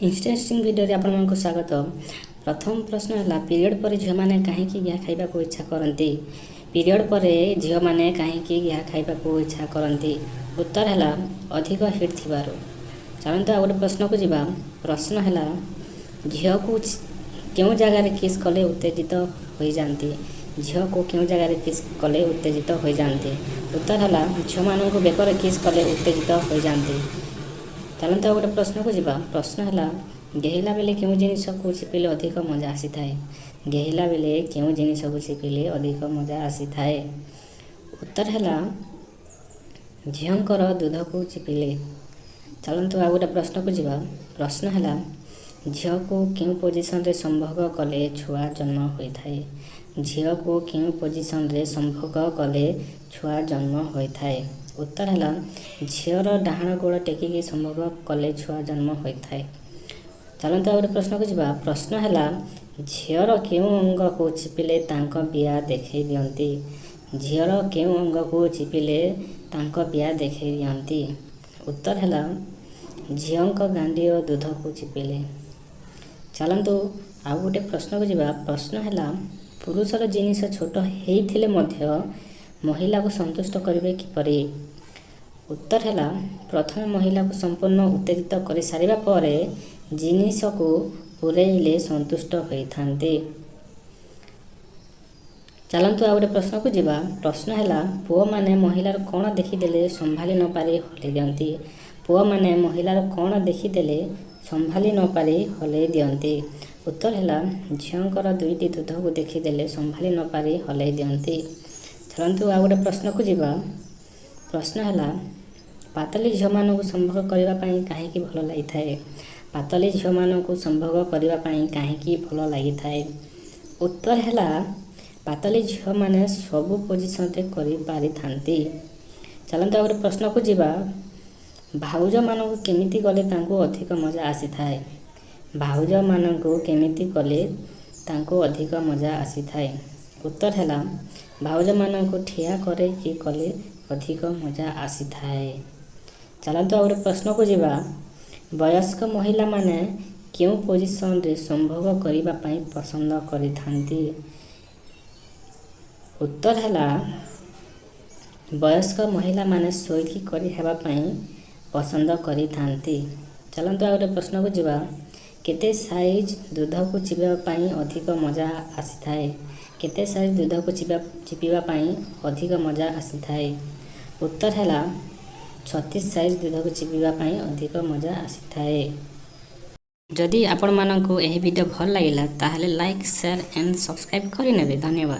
Interesting ଭିଡ଼ିଓରେ ଆପଣମାନଙ୍କୁ ସ୍ୱାଗତ। ପ୍ରଥମ ପ୍ରଶ୍ନ ହେଲା, ପିରିୟଡ଼ ପରେ ଝିଅମାନେ କାହିଁକି ଘିଆ ଖାଇବାକୁ ଇଚ୍ଛା କରନ୍ତି? ପିରିୟଡ଼ ପରେ ଝିଅମାନେ କାହିଁକି ଘିଆ ଖାଇବାକୁ ଇଚ୍ଛା କରନ୍ତି? ଉତ୍ତର ହେଲା, ଅଧିକ ହିଟ୍ ଥିବାରୁ। ଚାଲନ୍ତୁ, ଆଉ ଗୋଟେ ପ୍ରଶ୍ନକୁ ଯିବା। ପ୍ରଶ୍ନ ହେଲା, ଝିଅକୁ କେଉଁ ଜାଗାରେ କିସ୍ କଲେ ଉତ୍ତେଜିତ ହୋଇଯାଆନ୍ତି? ଝିଅକୁ କେଉଁ ଜାଗାରେ କିସ୍ କଲେ ଉତ୍ତେଜିତ ହୋଇଯାଆନ୍ତି? ଉତ୍ତର ହେଲା, ଝିଅମାନଙ୍କୁ ବେକରେ କିସ୍ କଲେ ଉତ୍ତେଜିତ ହୋଇଯାଆନ୍ତି। ଚାଲନ୍ତୁ, ଆଉ ଗୋଟେ ପ୍ରଶ୍ନକୁ ଯିବା। ପ୍ରଶ୍ନ ହେଲା, ଗେହିଲା ବେଳେ କେଉଁ ଜିନିଷକୁ ଚିପିଲେ ଅଧିକ ମଜା ଆସିଥାଏ? ଗେହିଲା ବେଳେ କେଉଁ ଜିନିଷକୁ ଚିପିଲେ ଅଧିକ ମଜା ଆସିଥାଏ? ଉତ୍ତର ହେଲା, ଝିଅଙ୍କର ଦୁଧକୁ ଚିପିଲେ। ଚାଲନ୍ତୁ, ଆଉ ଗୋଟେ ପ୍ରଶ୍ନକୁ ଯିବା। ପ୍ରଶ୍ନ ହେଲା, ଝିଅକୁ କେଉଁ ପୋଜିସନରେ ସମ୍ଭୋଗ କଲେ ଛୁଆ ଜନ୍ମ ହୋଇଥାଏ? ଝିଅକୁ କେଉଁ ପୋଜିସନରେ ସମ୍ଭୋଗ କଲେ ଛୁଆ ଜନ୍ମ ହୋଇଥାଏ? ଉତ୍ତର ହେଲା, ଝିଅର ଡାହାଣ ଗୋଡ଼ ଟେକିକି ସମ୍ଭୋଗ କଲେ ଛୁଆ ଜନ୍ମ ହୋଇଥାଏ। ଚାଲନ୍ତୁ, ଆଉ ଗୋଟେ ପ୍ରଶ୍ନକୁ ଯିବା। ପ୍ରଶ୍ନ ହେଲା, ଝିଅର କେଉଁ ଅଙ୍ଗକୁ ଚିପିଲେ ତାଙ୍କ ବିଆ ଦେଖାଇ ଦିଅନ୍ତି? ଝିଅର କେଉଁ ଅଙ୍ଗକୁ ଚିପିଲେ ତାଙ୍କ ବିଆ ଦେଖାଇ ଦିଅନ୍ତି? ଉତ୍ତର ହେଲା, ଝିଅଙ୍କ ଗାଣ୍ଡି ଓ ଦୁଧକୁ ଚିପିଲେ। ଚାଲନ୍ତୁ, ଆଉ ଗୋଟେ ପ୍ରଶ୍ନକୁ ଯିବା। ପ୍ରଶ୍ନ ହେଲା, ପୁରୁଷର ଜିନିଷ ଛୋଟ ହେଇଥିଲେ ମଧ୍ୟ ମହିଳାକୁ ସନ୍ତୁଷ୍ଟ କରିବେ କିପରି? ଉତ୍ତର ହେଲା, ପ୍ରଥମେ ମହିଳାକୁ ସମ୍ପୂର୍ଣ୍ଣ ଉତ୍ତେଜିତ କରିସାରିବା ପରେ ଜିନିଷକୁ ପୂରେଇଲେ ସନ୍ତୁଷ୍ଟ ହୋଇଥାନ୍ତି। ଚାଲନ୍ତୁ, ଆଉ ଗୋଟେ ପ୍ରଶ୍ନକୁ ଯିବା। ପ୍ରଶ୍ନ ହେଲା, ପୁଅମାନେ ମହିଳାର କ'ଣ ଦେଖିଦେଲେ ସମ୍ଭାଳି ନପାରି ହଲେଇ ଦିଅନ୍ତି? ପୁଅମାନେ ମହିଳାର କ'ଣ ଦେଖିଦେଲେ ସମ୍ଭାଳି ନପାରି ହଲେଇ ଦିଅନ୍ତି? ଉତ୍ତର ହେଲା, ଝିଅଙ୍କର ଦୁଇଟି ଦୁଧକୁ ଦେଖିଦେଲେ ସମ୍ଭାଳି ନପାରି ହଲେଇ ଦିଅନ୍ତି। ଚାଲନ୍ତୁ, ଆଉ ଗୋଟେ ପ୍ରଶ୍ନକୁ ଯିବା। ପ୍ରଶ୍ନ ହେଲା, ପାତଲି ଝିଅମାନଙ୍କୁ ସମ୍ଭୋଗ କରିବା ପାଇଁ କାହିଁକି ଭଲ ଲାଗିଥାଏ? ପାତଲି ଝିଅମାନଙ୍କୁ ସମ୍ଭୋଗ କରିବା ପାଇଁ କାହିଁକି ଭଲ ଲାଗିଥାଏ? ଉତ୍ତର ହେଲା, ପାତଲି ଝିଅମାନେ ସବୁ ପୋଜିସନରେ କରିପାରିଥାନ୍ତି। ଚାଲନ୍ତୁ, ଆଉ ଗୋଟେ ପ୍ରଶ୍ନକୁ ଯିବା। ଭାଉଜମାନଙ୍କୁ କେମିତି କଲେ ତାଙ୍କୁ ଅଧିକ ମଜା ଆସିଥାଏ? ଭାଉଜମାନଙ୍କୁ କେମିତି କଲେ ତାଙ୍କୁ ଅଧିକ ମଜା ଆସିଥାଏ? ଉତ୍ତର ହେଲା, ଭାଉଜମାନଙ୍କୁ ଠିଆ କରେଇକି କଲେ ଅଧିକ ମଜା ଆସିଥାଏ। ଚାଲନ୍ତୁ, ଆଉ ଗୋଟେ ପ୍ରଶ୍ନକୁ ଯିବା। ବୟସ୍କ ମହିଳାମାନେ କେଉଁ ପୋଜିସନରେ ସମ୍ଭୋଗ କରିବା ପାଇଁ ପସନ୍ଦ କରିଥାନ୍ତି? ଉତ୍ତର ହେଲା, ବୟସ୍କ ମହିଳାମାନେ ଶୋଇକି କରିହେବା ପାଇଁ ପସନ୍ଦ କରିଥାନ୍ତି। ଚାଲନ୍ତୁ, ଆଉ ଗୋଟେ ପ୍ରଶ୍ନକୁ ଯିବା। କେତେ ସାଇଜ୍ ଦୁଧକୁ ଚିପିବା ପାଇଁ ଅଧିକ ମଜା ଆସିଥାଏ? କେତେ ସାଇଜ୍ ଦୁଧକୁ ଚିପିବା ପାଇଁ ଅଧିକ ମଜା ଆସିଥାଏ? ଉତ୍ତର ହେଲା, 36 ସାଇଜ୍ ଦୁଧକୁ ଚିପିବା ପାଇଁ ଅଧିକ ମଜା ଆସିଥାଏ। ଯଦି ଆପଣମାନଙ୍କୁ ଏହି ଭିଡ଼ିଓ ଭଲ ଲାଗିଲା, ତାହେଲେ ଲାଇକ୍, ସେୟାର ଆଣ୍ଡ ସବସ୍କ୍ରାଇବ୍ କରିନେବେ। ଧନ୍ୟବାଦ।